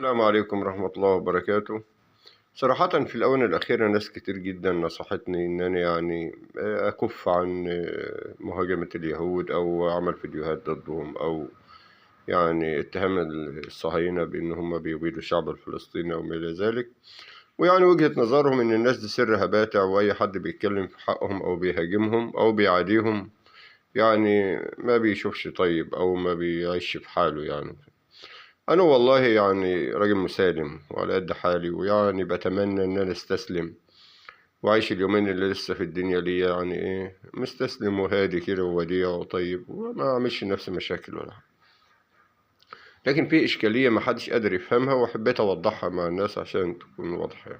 السلام عليكم ورحمة الله وبركاته. صراحة في الآونة الأخيرة ناس كتير جدا نصحتني إن أنا أكف عن مهاجمة اليهود أو عمل فيديوهات ضدهم أو اتهام الصهاينة بإن هم بيبيدوا الشعب الفلسطيني أو ما إلى ذلك، ويعني وجهة نظرهم إن الناس دي سرها باتع وأي حد بيتكلم في حقهم أو بيهاجمهم أو بيعاديهم ما بيشوفش طيب أو ما بيعيش في حاله. أنا والله راجل مسالم وعلى قد حالي، ويعني بتمنى إن أنا استسلم وأعيش اليومين اللي لسه في الدنيا دي مستسلم وهادي كده ووديع وطيب وما أعملش لنفسي مشاكل ولا حاجة. لكن في إشكالية ما حدش قادر يفهمها وحبيت أوضحها مع الناس عشان تكون واضحة.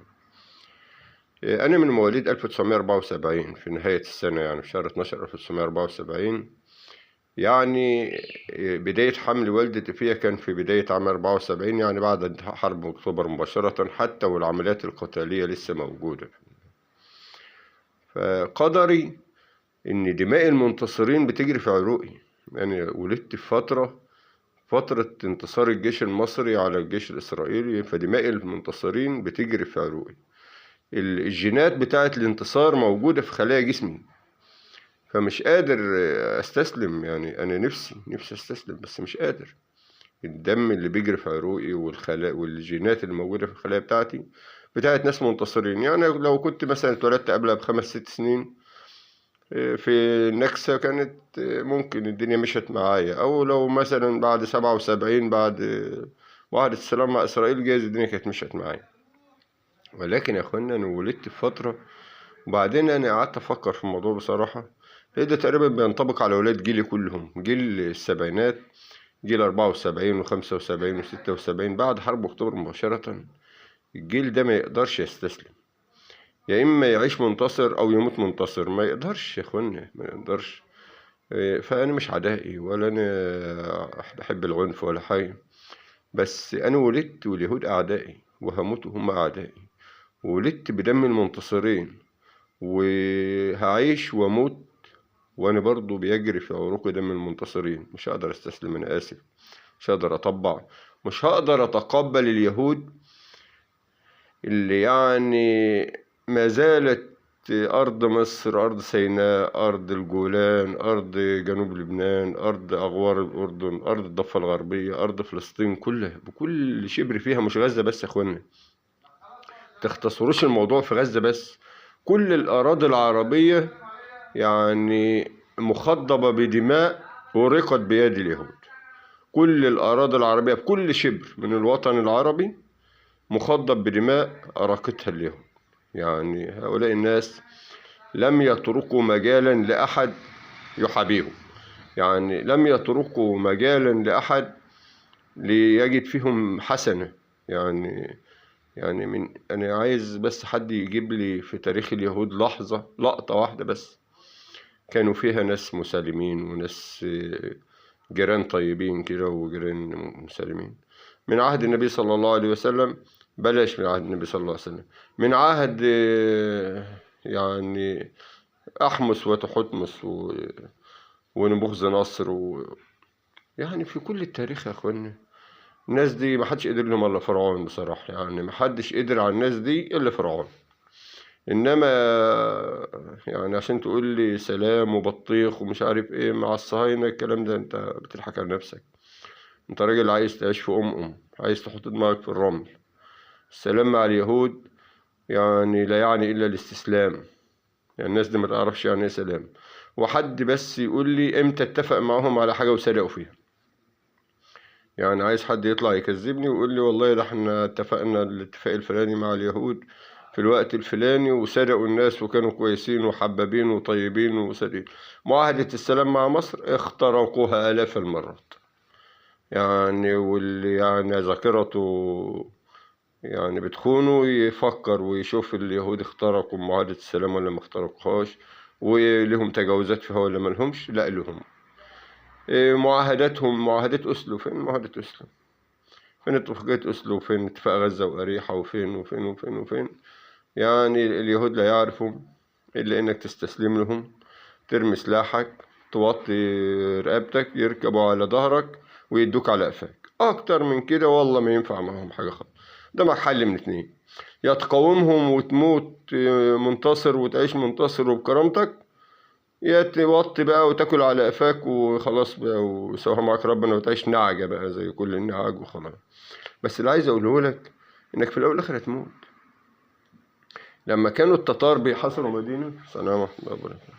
أنا من مواليد 1974 في نهاية السنة، في شهر 12 1974. بداية حمل والدتي فيها كان في بداية عام 74، يعني بعد انتهاء حرب أكتوبر مباشرة، حتى والعمليات القتالية لسه موجودة. فقدري إن دماء المنتصرين بتجري في عروقي. ولدت في فترة انتصار الجيش المصري على الجيش الإسرائيلي، فدماء المنتصرين بتجري في عروقي. الجينات بتاعت الانتصار موجودة في خلايا جسمي، فمش قادر استسلم. انا نفسي استسلم بس مش قادر. الدم اللي بيجري في عروقي والجينات اللي موجودة في الخلايا بتاعتي بتاعت ناس منتصرين. لو كنت مثلا اتولدت قبلها بخمس ست سنين في النكسة كانت ممكن الدنيا مشت معايا، أو لو مثلا بعد 77 بعد معاهدة السلام مع إسرائيل جايز الدنيا كانت مشت معايا. ولكن يا أخوانا أنا ولدت في فترة، وبعدين أنا قعدت أفكر في الموضوع بصراحة، لأن ده تقريبا بينطبق على ولاد جيلي كلهم، جيل السبعينات، جيل أربعة وسبعين وخمسة وسبعين وستة وسبعين بعد حرب أكتوبر مباشرة. الجيل ده ما يقدرش يستسلم، يا إما يعيش منتصر أو يموت منتصر، ما يقدرش يا إخوانا، ما يقدرش. فأنا مش عدائي ولا أنا بحب العنف ولا حاجة، بس أنا ولدت واليهود أعدائي وهموت وهم أعدائي، ولدت بدم المنتصرين وهعيش وأموت وأنا برضو بيجري في عروقي دم المنتصرين. مش هقدر أستسلم، أنا آسف، مش هقدر أطبع، مش هقدر أتقبل اليهود اللي ما زالت أرض مصر، أرض سيناء، أرض الجولان، أرض جنوب لبنان، أرض أغوار الأردن، أرض الضفة الغربية، أرض فلسطين كلها بكل شبر فيها، مش غزة بس يا إخوانا، تختصروش الموضوع في غزة بس، كل الأراضي العربية مخضبة بدماء ورقت بيد اليهود. كل الأراضي العربية بكل شبر من الوطن العربي مخضب بدماء أراقتها اليهود. هؤلاء الناس لم يتركوا مجالا لأحد يحابيهم، لم يتركوا مجالا لأحد ليجد فيهم حسنة. أنا عايز بس حد يجيب لي في تاريخ اليهود لحظة، لقطة واحدة بس كانوا فيها ناس مسالمين وناس جيران طيبين كده وجيران مسالمين من عهد النبي صلى الله عليه وسلم. بلاش من عهد النبي صلى الله عليه وسلم، من عهد أحمس وتحتمس ونبوخذ نصر في كل التاريخ يا أخوانا الناس دي ما حدش قدر لهم إلا فرعون بصراحة. ما حدش قدر على الناس دي إلا فرعون. إنما عشان تقول لي سلام وبطيخ ومش عارف إيه مع الصهاينة الكلام ده، أنت بتضحك على نفسك. أنت راجل عايز تعيش في أم، عايز تحط دماغك في الرمل. السلام مع اليهود لا يعني إلا الاستسلام. الناس دي ما تعرفش يعني إيه سلام. وحد بس يقول لي إمتى اتفق معاهم على حاجة وصدقوا فيها. عايز حد يطلع يكذبني ويقول لي والله ده احنا اتفقنا الاتفاق الفلاني مع اليهود في الوقت الفلاني وصدقوا الناس وكانوا كويسين وحبابين وطيبين وصدقين. معاهدة السلام مع مصر اخترقوها آلاف المرات. واللي ذاكرته بتخونه يفكر ويشوف اليهود اخترقوا معاهدة السلام ولا ما اخترقوهاش، ولهم تجاوزات فيها ولا ما لهمش. لا لهم. معاهداتهم، معاهدة أوسلو، فين معاهدة أوسلو؟ فين اتفاقية أوسلو؟ فين اتفاق غزة وأريحا؟ وفين وفين وفين وفين؟ اليهود لا يعرفوا إلا إنك تستسلم لهم، ترمي سلاحك، توطي رقبتك، يركبوا على ظهرك ويدوك على قفاك. اكتر من كده والله ما ينفع معاهم حاجة خالص. قدامك حل من اتنين، يا تقاومهم وتموت منتصر وتعيش منتصر وبكرامتك، يا توطي بقى وتاكل على قفاك وخلاص بقى وسواها معاك ربنا وتعيش نعجة بقى زي كل النعاج وخلاص. بس اللي عايز اقوله لك انك في الاول والاخر هتموت. لما كانوا التتار بيحاصروا مدينة، سلام ورحمة الله وبركاته.